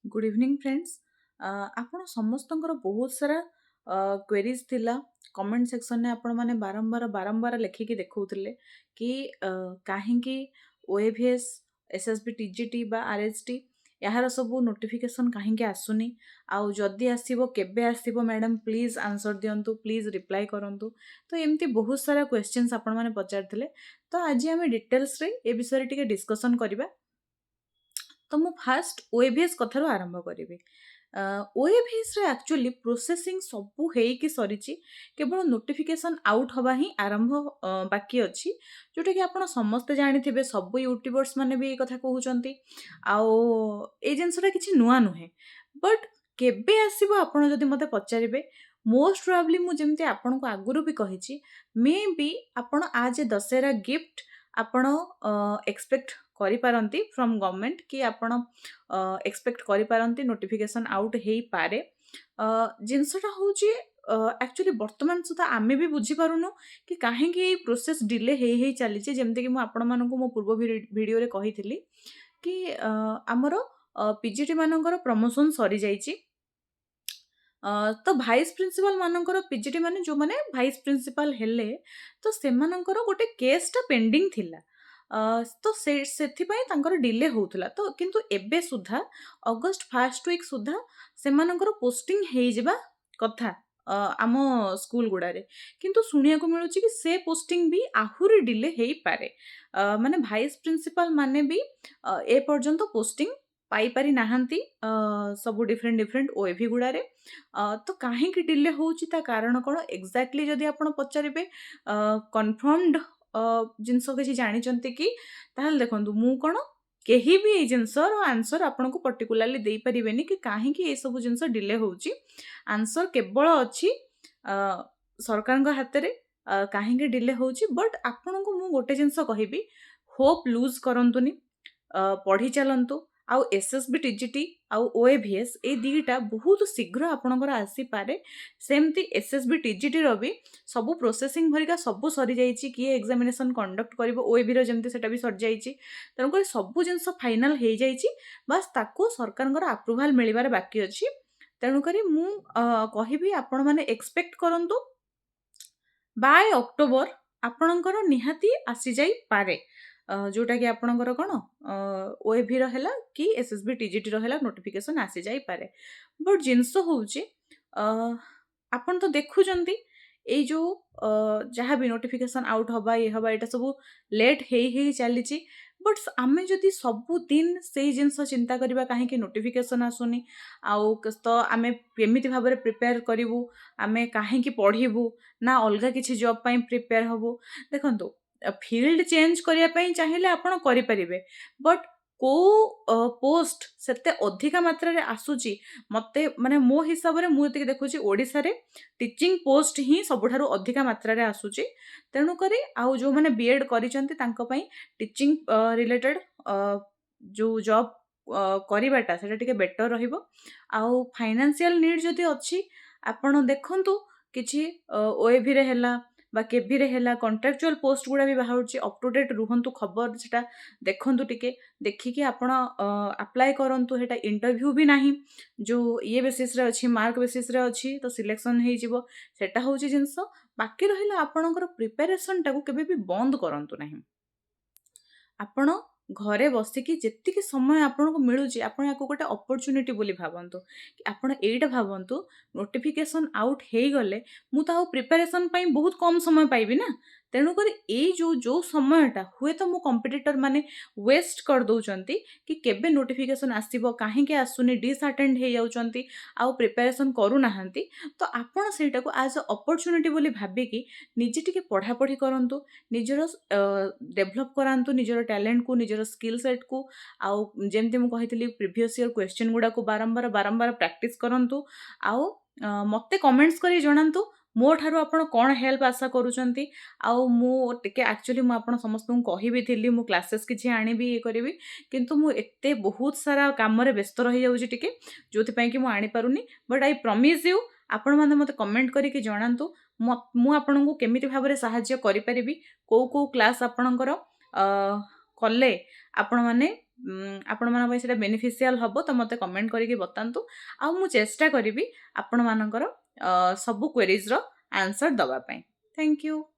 Good evening friends. ଆପଣ ସମସ୍ତଙ୍କର ବହୁତ ସାରା କ୍ୱେରିଜ୍ ଥିଲା। କମେଣ୍ଟ ସେକ୍ସନରେ ଆପଣମାନେ ବାରମ୍ବାର ବାରମ୍ବାର ଲେଖିକି ଦେଖାଉଥିଲେ କି କାହିଁକି ଓଏଭିଏସ୍, ଏସ୍ଏସ୍ବି ଟିଜିଟି ବା ଆର୍ଏଚ୍ଟି ଏହାର ସବୁ ନୋଟିଫିକେସନ୍ କାହିଁକି ଆସୁନି, ଆଉ ଯଦି ଆସିବ କେବେ ଆସିବ, ମ୍ୟାଡ଼ାମ୍ ପ୍ଲିଜ୍ ଆନ୍ସର୍ ଦିଅନ୍ତୁ, ପ୍ଲିଜ୍ ରିପ୍ଲାଏ କରନ୍ତୁ। ତ ଏମିତି ବହୁତ ସାରା କ୍ୱେଶ୍ଚିନ୍ସ ଆପଣମାନେ ପଚାରିଥିଲେ। ତ ଆଜି ଆମେ ଡିଟେଲ୍ସରେ ଏ ବିଷୟରେ ଟିକେ ଡିସ୍କସନ୍ କରିବା। ତ ମୁଁ ଫାଷ୍ଟ ଓଏଭିଏସ୍ କଥାରୁ ଆରମ୍ଭ କରିବି। ଓଏଭିଏସ୍ରେ ଆକ୍ଚୁଆଲି ପ୍ରୋସେସିଂ ସବୁ ହେଇକି ସରିଛି, କେବଳ ନୋଟିଫିକେସନ୍ ଆଉଟ୍ ହେବା ହିଁ ଆରମ୍ଭ ବାକି ଅଛି, ଯେଉଁଟାକି ଆପଣ ସମସ୍ତେ ଜାଣିଥିବେ। ସବୁ ୟୁଟ୍ୟୁବର୍ସ ମାନେ ବି ଏଇ କଥା କହୁଛନ୍ତି ଆଉ ଏଇ ଜିନିଷଟା କିଛି ନୂଆ ନୁହେଁ। ବଟ୍ କେବେ ଆସିବ ଆପଣ ଯଦି ମୋତେ ପଚାରିବେ, ମୋଷ୍ଟ ପ୍ରୋବାବ୍ଲି ମୁଁ ଯେମିତି ଆପଣଙ୍କୁ ଆଗରୁ ବି କହିଛି, ମେ ବି ଆପଣ ଆଜ୍ ଏ ଦଶହରା ଗିଫ୍ଟ ଆପଣ ଏକ୍ସପେକ୍ଟ କରିପାରନ୍ତି ଫ୍ରମ୍ ଗଭର୍ଣ୍ଣମେଣ୍ଟ, କି ଆପଣ ଏକ୍ସପେକ୍ଟ କରିପାରନ୍ତି ନୋଟିଫିକେସନ୍ ଆଉଟ୍ ହେଇପାରେ। ଜିନିଷଟା ହେଉଛି, ଆକ୍ଚୁଆଲି ବର୍ତ୍ତମାନ ସୁଦ୍ଧା ଆମେ ବି ବୁଝିପାରୁନୁ କି କାହିଁକି ଏଇ ପ୍ରୋସେସ୍ ଡିଲେ ହେଇ ହେଇ ଚାଲିଛି। ଯେମିତିକି ମୁଁ ଆପଣମାନଙ୍କୁ ମୋ ପୂର୍ବ ଭିଡ଼ିଓରେ କହିଥିଲି କି ଆମର ପିଜିଟି ମାନଙ୍କର ପ୍ରମୋସନ୍ ସରିଯାଇଛି, ତ ଭାଇସ୍ ପ୍ରିନ୍ସିପାଲ ମାନଙ୍କର, ପିଜିଟି ମାନେ ଯେଉଁମାନେ ଭାଇସ୍ ପ୍ରିନ୍ସିପାଲ ହେଲେ, ତ ସେମାନଙ୍କର ଗୋଟେ କେସ୍ଟା ପେଣ୍ଡିଂ ଥିଲା। ତ ସେ ସେଥିପାଇଁ ତାଙ୍କର ଡିଲେ ହେଉଥିଲା। ତ କିନ୍ତୁ ଏବେ ସୁଦ୍ଧା ଅଗଷ୍ଟ ଫାଷ୍ଟ ୱିକ୍ ସୁଦ୍ଧା ସେମାନଙ୍କର ପୋଷ୍ଟିଂ ହେଇଯିବା କଥା ଆମ ସ୍କୁଲ ଗୁଡ଼ାରେ, କିନ୍ତୁ ଶୁଣିବାକୁ ମିଳୁଛି କି ସେ ପୋଷ୍ଟିଂ ବି ଆହୁରି ଡିଲେ ହେଇପାରେ। ମାନେ ଭାଇସ୍ ପ୍ରିନ୍ସିପାଲ ମାନେ ବି ଏ ପର୍ଯ୍ୟନ୍ତ ପୋଷ୍ଟିଂ ପାଇପାରି ନାହାନ୍ତି ସବୁ ଡିଫରେଣ୍ଟ ଡିଫରେଣ୍ଟ ଓଏଭି ଗୁଡ଼ାରେ। ତ କାହିଁକି ଡିଲେ ହେଉଛି, ତା କାରଣ କ'ଣ ଏକ୍ଜାକ୍ଟଲି ଯଦି ଆପଣ ପଚାରିବେ, କନଫର୍ମଡ ଜିନିଷ କିଛି ଜାଣିଛନ୍ତି କି, ତାହେଲେ ଦେଖନ୍ତୁ, ମୁଁ କ'ଣ କେହି ବି ଏଇ ଜିନିଷର ଆନ୍ସର ଆପଣଙ୍କୁ ପର୍ଟିକୁଲାରଲି ଦେଇପାରିବେନି କି କାହିଁକି ଏସବୁ ଜିନିଷ ଡିଲେ ହେଉଛି। ଆନ୍ସର କେବଳ ଅଛି ସରକାରଙ୍କ ହାତରେ, କାହିଁକି ଡିଲେ ହେଉଛି। ବଟ୍ ଆପଣଙ୍କୁ ମୁଁ ଗୋଟେ ଜିନିଷ କହିବି, ହୋପ୍ ଲୁଜ୍ କରନ୍ତୁନି, ପଢ଼ି ଚାଲନ୍ତୁ। ଆଉ ଏସ୍ଏସ୍ବି ଟିଜିଟି ଆଉ ଓଏଭିଏସ୍ ଏଇ ଦୁଇଟା ବହୁତ ଶୀଘ୍ର ଆପଣଙ୍କର ଆସିପାରେ। ସେମିତି ଏସ୍ଏସ୍ବି ଟିଜିଟିର ବି ସବୁ ପ୍ରୋସେସିଂ ଭରିକା ସବୁ ସରିଯାଇଛି। କିଏ ଏକ୍ଜାମିନେସନ୍ କଣ୍ଡକ୍ଟ କରିବ, ଓଏଭିର ଯେମିତି ସେଟା ବି ସରିଯାଇଛି। ତେଣୁକରି ସବୁ ଜିନିଷ ଫାଇନାଲ୍ ହେଇଯାଇଛି, ବାସ୍ ତାକୁ ସରକାରଙ୍କର ଆପ୍ରୁଭାଲ୍ ମିଳିବାର ବାକି ଅଛି। ତେଣୁକରି ମୁଁ କହିବି, ଆପଣମାନେ ଏକ୍ସପେକ୍ଟ କରନ୍ତୁ ବାଏ ଅକ୍ଟୋବର ଆପଣଙ୍କର ନିହାତି ଆସିଯାଇପାରେ, ଯେଉଁଟାକି ଆପଣଙ୍କର କ'ଣ ଓଏଭିର ହେଲା କି ଏସ୍ଏସ୍ବି ଟିଜିଟିର ହେଲା, ନୋଟିଫିକେସନ୍ ଆସିଯାଇପାରେ। ବଟ୍ ଜିନିଷ ହେଉଛି, ଆପଣ ତ ଦେଖୁଛନ୍ତି ଏଇ ଯେଉଁ ଯାହା ବି ନୋଟିଫିକେସନ୍ ଆଉଟ୍ ହେବା, ଇଏ ହେବା, ଏଇଟା ସବୁ ଲେଟ୍ ହେଇ ହେଇ ଚାଲିଛି। ବଟ୍ ଆମେ ଯଦି ସବୁଦିନ ସେଇ ଜିନିଷ ଚିନ୍ତା କରିବା କାହିଁକି ନୋଟିଫିକେସନ୍ ଆସୁନି, ଆଉ ତ ଆମେ କେମିତି ଭାବରେ ପ୍ରିପେୟାର କରିବୁ, ଆମେ କାହିଁକି ପଢ଼ିବୁ ନା ଅଲଗା କିଛି ଜବ୍ ପାଇଁ ପ୍ରିପେୟାର ହେବୁ? ଦେଖନ୍ତୁ, ଫିଲ୍ଡ ଚେଞ୍ଜ କରିବା ପାଇଁ ଚାହିଁଲେ ଆପଣ କରିପାରିବେ। ବଟ୍ କେଉଁ ପୋଷ୍ଟ ସେତେ ଅଧିକା ମାତ୍ରାରେ ଆସୁଛି, ମୋତେ ମାନେ ମୋ ହିସାବରେ ମୁଁ ଯେତିକି ଦେଖୁଛି, ଓଡ଼ିଶାରେ ଟିଚିଂ ପୋଷ୍ଟ ହିଁ ସବୁଠାରୁ ଅଧିକା ମାତ୍ରାରେ ଆସୁଛି। ତେଣୁକରି ଆଉ ଯେଉଁମାନେ ବି ଏଡ଼୍ କରିଛନ୍ତି, ତାଙ୍କ ପାଇଁ ଟିଚିଂ ରିଲେଟେଡ଼ ଯେଉଁ ଜବ୍ କରିବାଟା ସେଇଟା ଟିକେ ବେଟର୍ ରହିବ। ଆଉ ଫାଇନାନ୍ସିଆଲ ନିଡ଼୍ ଯଦି ଅଛି, ଆପଣ ଦେଖନ୍ତୁ କିଛି ଓଏଭିରେ ହେଲା ବା କେଭିରେ ହେଲା, କଣ୍ଟ୍ରାକ୍ଚୁଆଲ ପୋଷ୍ଟ ଗୁଡ଼ା ବି ବାହାରୁଛି। ଅପ୍ ଟୁ ଡେଟ୍ ରୁହନ୍ତୁ, ଖବର ସେଟା ଦେଖନ୍ତୁ ଟିକେ, ଦେଖିକି ଆପଣ ଆପ୍ଲାଏ କରନ୍ତୁ। ସେଇଟା ଇଣ୍ଟରଭ୍ୟୁ ବି ନାହିଁ, ଯେଉଁ ଇଏ ବେସିସ୍ରେ ଅଛି, ମାର୍କ ବେସିସ୍ରେ ଅଛି, ତ ସିଲେକ୍ସନ୍ ହେଇଯିବ। ସେଟା ହେଉଛି ଜିନିଷ। ବାକି ରହିଲା ଆପଣଙ୍କର ପ୍ରିପାରେସନ୍ଟାକୁ କେବେ ବି ବନ୍ଦ କରନ୍ତୁ ନାହିଁ। ଆପଣ ଘରେ ବସିକି ଯେତିକି ସମୟ ଆପଣଙ୍କୁ ମିଳୁଛି, ଆପଣ ୟାକୁ ଗୋଟେ ଅପରଚ୍ୟୁନିଟି ବୋଲି ଭାବନ୍ତୁ। ଆପଣ ଏଇଟା ଭାବନ୍ତୁ, ନୋଟିଫିକେସନ୍ ଆଉଟ୍ ହେଇଗଲେ ମୁଁ ତ ଆଉ ପ୍ରିପାରେସନ୍ ପାଇଁ ବହୁତ କମ୍ ସମୟ ପାଇବି ନା। ତେଣୁକରି ଏଇ ଯେଉଁ ଯେଉଁ ସମୟଟା ହୁଏତ ମୋ କମ୍ପିଟିଟର ମାନେ ୱେଷ୍ଟ କରିଦେଉଛନ୍ତି କି କେବେ ନୋଟିଫିକେସନ୍ ଆସିବ, କାହିଁକି ଆସୁନି, ଡିସଆଟେଣ୍ଡ ହେଇଯାଉଛନ୍ତି ଆଉ ପ୍ରିପାରେସନ୍ କରୁନାହାନ୍ତି, ତ ଆପଣ ସେଇଟାକୁ ଆଜ୍ ଅ ଅପରଚ୍ୟୁନିଟି ବୋଲି ଭାବିକି ନିଜେ ଟିକେ ପଢ଼ାପଢ଼ି କରନ୍ତୁ, ନିଜର ଡେଭଲପ୍ କରାନ୍ତୁ ନିଜର ଟ୍ୟାଲେଣ୍ଟକୁ, ନିଜର ସ୍କିଲ୍ ସେଟ୍କୁ। ଆଉ ଯେମିତି ମୁଁ କହିଥିଲି, ପ୍ରିଭିୟସ୍ ଇୟର୍ କ୍ୱେଶ୍ଚିନ୍ ଗୁଡ଼ାକୁ ବାରମ୍ବାର ବାରମ୍ବାର ପ୍ରାକ୍ଟିସ୍ କରନ୍ତୁ। ଆଉ ମୋତେ କମେଣ୍ଟସ୍ କରି ଜଣାନ୍ତୁ ମୋ ଠାରୁ ଆପଣ କ'ଣ ହେଲ୍ପ ଆଶା କରୁଛନ୍ତି। ଆଉ ମୁଁ ଟିକେ ଆକ୍ଚୁଆଲି ମୁଁ ଆପଣ ସମସ୍ତଙ୍କୁ କହିବି ଥିଲି, ମୁଁ କ୍ଲାସେସ୍ କିଛି ଆଣିବି, ଇଏ କରିବି, କିନ୍ତୁ ମୁଁ ଏତେ ବହୁତ ସାରା କାମରେ ବ୍ୟସ୍ତ ରହିଯାଉଛି ଟିକେ, ଯେଉଁଥିପାଇଁ କି ମୁଁ ଆଣିପାରୁନି। ବଟ୍ I promise you, ଆପଣମାନେ ମୋତେ କମେଣ୍ଟ କରିକି ଜଣାନ୍ତୁ ମୁଁ ଆପଣଙ୍କୁ କେମିତି ଭାବରେ ସାହାଯ୍ୟ କରିପାରିବି, କେଉଁ କେଉଁ କ୍ଲାସ୍ ଆପଣଙ୍କର କଲେ ଆପଣମାନେ ଆପଣମାନଙ୍କ ପାଇଁ ସେଇଟା ବେନିଫିସିଆଲ୍ ହେବ, ତ ମୋତେ କମେଣ୍ଟ କରିକି ବତାନ୍ତୁ। ଆଉ ମୁଁ ଚେଷ୍ଟା କରିବି ଆପଣମାନଙ୍କର ସବୁ କ୍ୱେରିଜ୍ର ଆନ୍ସର୍ ଦେବା ପାଇଁ। Thank you.